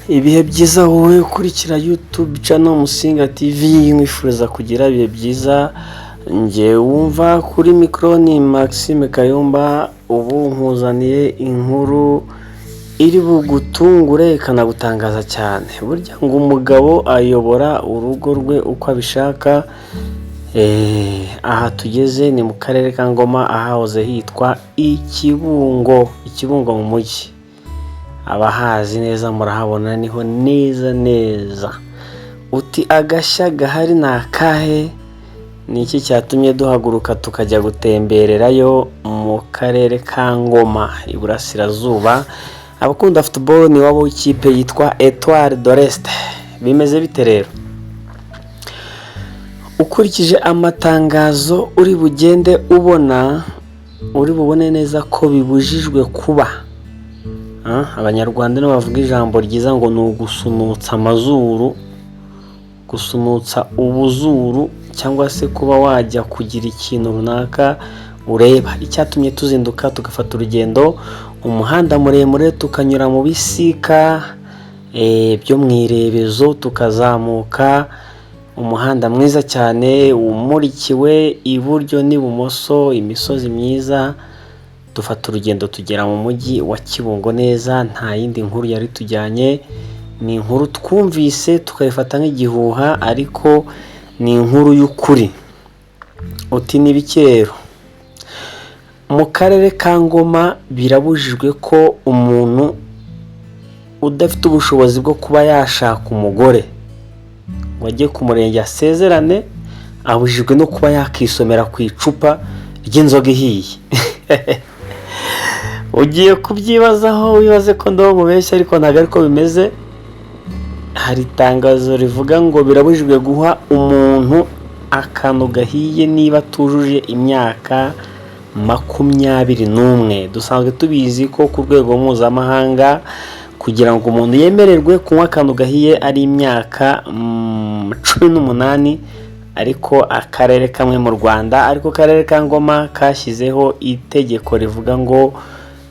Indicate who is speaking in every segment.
Speaker 1: Ibihe byiza wowe ukurikira YouTube channel Musinga TV, nkwifuriza kugira ibihe byiza. Njye wumva kuri mikoro ni Maxime Kayumba. Ubu nkuzaniye inkuru iri bugutungure ikanagutangaza cyane. Burya ngo umugabo ayobora urugo rwe uko abishaka. Aha tugeze ni mu karere ka Ngoma, ahahoze hitwa Ikibungo, Ikibungo mu mujyi. Abahazi neza murahabona, niho neza neza. Uti agashya gahari ni akahe? Ni iki cyatumye duhaguruka tukajya gutembererayo mu karere ka Ngoma, iburasirazuba? Abakunda football, ni wabo w'ikipe yitwa Etoile de l'Est. Bimeze bite rero? Ukurikije amatangazo uri bugende ubona, uri bubone neza ko bibujijwe kuba. Abanyarwanda nibo bavuga ijambo ryiza ngo ni ugusunutsa amazuru, gusunutsa ubuzuru, cyangwa se kuba wajya kugira ikintu runaka ureba. Icyatumye tuzinduka tugafata urugendo, umuhanda muremure, tukanyura mu bisika byo mu irebezo, tukazamuka umuhanda mwiza cyane umurikiwe iburyo n'ibumoso, imisozi myiza, dufata urugendo tugera mu mujyi wa Kibungo neza. Nta yindi nkuru yari tujyanye, ni inkuru twumvise tukayifata nk'igihuha, ariko ni inkuru y'ukuri. Uti ni ibiki rero? Mu karere ka Ngoma birabujijwe ko umuntu udafite ubushobozi bwo kuba yashaka umugore ngo ajye ku murenge asezerane, abujijwe no kuba yakisomera ku icupa ry'inzoga ihiye. Ugiye kubyibazaho, wibaze ko ndiho mubeshya, ariko ntabwo ariko bimeze. Hari itangazo rivuga ngo birabujijwe guha umuntu akantu gahiye niba atujuje imyaka 21. Dusanzwe tubizi ko ku rwego mpuzamahanga, kugira ngo umuntu yemererwe kunywa akantu gahiye ari imyaka 18, ariko akarere kamwe mu Rwanda, ariko akarere ka Ngoma, kashyizeho itegeko rivuga ngo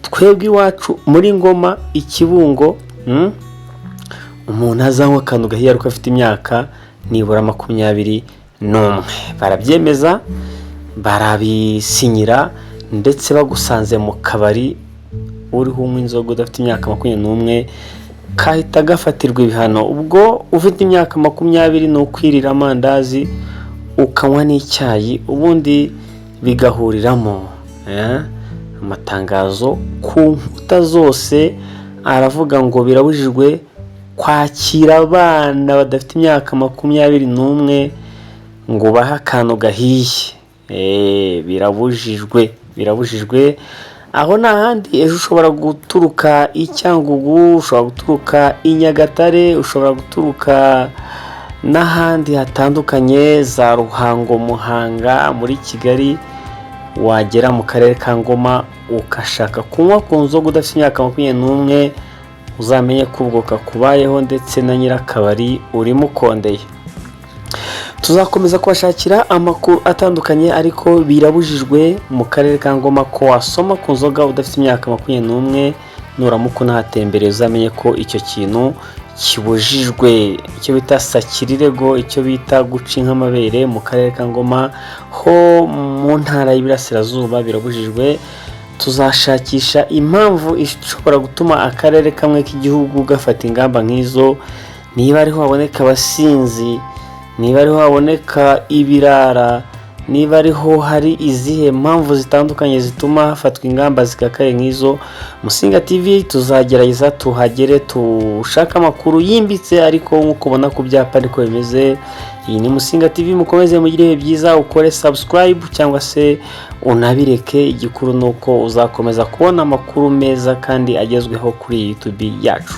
Speaker 1: twebwe iwacu muri Ngoma, Ikibungo, umuntu azanywa akantu gahiye ariko afite imyaka nibura 21. Barabyemeza, barabisinyira, ndetse bagusanze mu kabari uriho unywa inzoga udafite imyaka 21, kahita gafatirwa ibihano. Ubwo ufite imyaka 20 ni ukwirira amandazi ukanywa n'icyayi, ubundi bigahuriramo. Amatangazo ku nkuta zose aravuga ngo birabujijwe kwakira abana badafite imyaka 21 ngo ubahe akantu gahiye. Birabujijwe, birabujijwe. Aho nta handi, ejo ushobora guturuka i Cyangugu, ushobora guturuka i Nyagatare, ushobora guturuka n'ahandi hatandukanye, za Ruhango, Muhanga, muri Kigali, wagera mu karere ka Ngoma ugashaka kunywa ku nzoga udafite imyaka 21, uzamenye ko ubwo kakubayeho, ndetse na nyirakabari urimo ukondeye. Tuzakomeza kubashakira amakuru atandukanye, ariko birabujijwe mu karere ka Ngoma ko wasoma ku nzoga udafite imyaka 21. Nuramuka unahatembereye, uzamenye ko icyo kintu kibujijwe, icyo bita sakirirego, icyo bita guca inka amabere mu karere ka Ngoma ho mu ntara y'Iburasirazuba birabujijwe. Tuzashakisha impamvu ishobora gutuma akarere kamwe k'igihugu gafata ingamba nk'izo, niba ariho haboneka abasinzi, niba ariho haboneka ibirara, niba ariho hari izihe mpamvu zitandukanye zituma hafatwa ingamba zikakaye nk'izo. Musinga TV tuzagerageza tuhagere, tushake amakuru yimbitse, ariko nk'uko ubona ku byapa ariko bimeze. Iyi ni Musinga TV, mukomeze mugire ibihe byiza, ukore subscribe cyangwa se unabireke, igikuru ni uko uzakomeza kubona amakuru meza kandi agezweho kuri YouTube yacu.